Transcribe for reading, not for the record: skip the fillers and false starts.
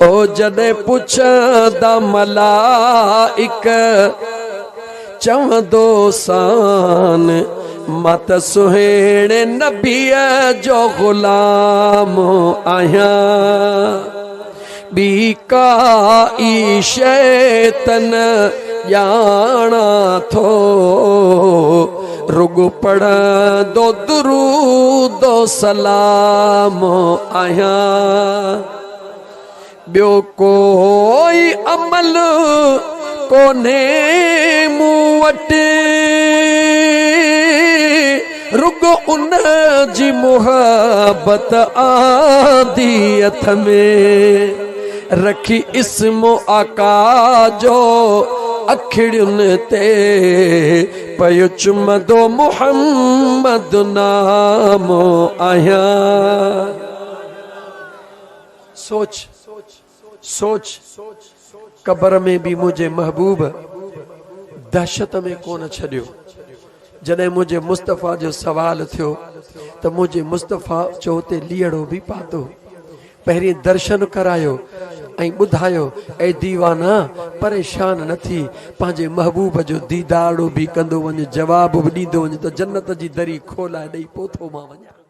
او جڏهن پڇندا ملائڪ چوندو سان مان ته سهڻي نبيء جو غلام آهيان ٻي ڪا ئي شيء ته نه ڄاڻان ٿو رڳو پڙهندو درود و سلام آهيان. ٻيو ڪوئي عمل ڪونهي مون وٽ، رڳو ان جي محبت آندي اٿم، رکي اسم آقا جو اکڙين تي، پيو چمندو محمد نام آهيان. سوچ سوچ قبر ۾ به منهنجي محبوب دهشت ۾ ڪونه ڇڏيو. جڏهن منهنجي مصطفيٰ جو سوال ٿيو ته منهنجي مصطفيٰ چئو تي ليئڙو به پاتو. پهرين درشن ڪرايو ۽ ٻڌايو اي ديوانا پريشان نه ٿي پنهنجي محبوب جو ديدارڙو به ڪندو وڃ جواب به ڏيندو وڃ ته جنت جي دري کولائي ڏئي پوء ٿو مان وڃان.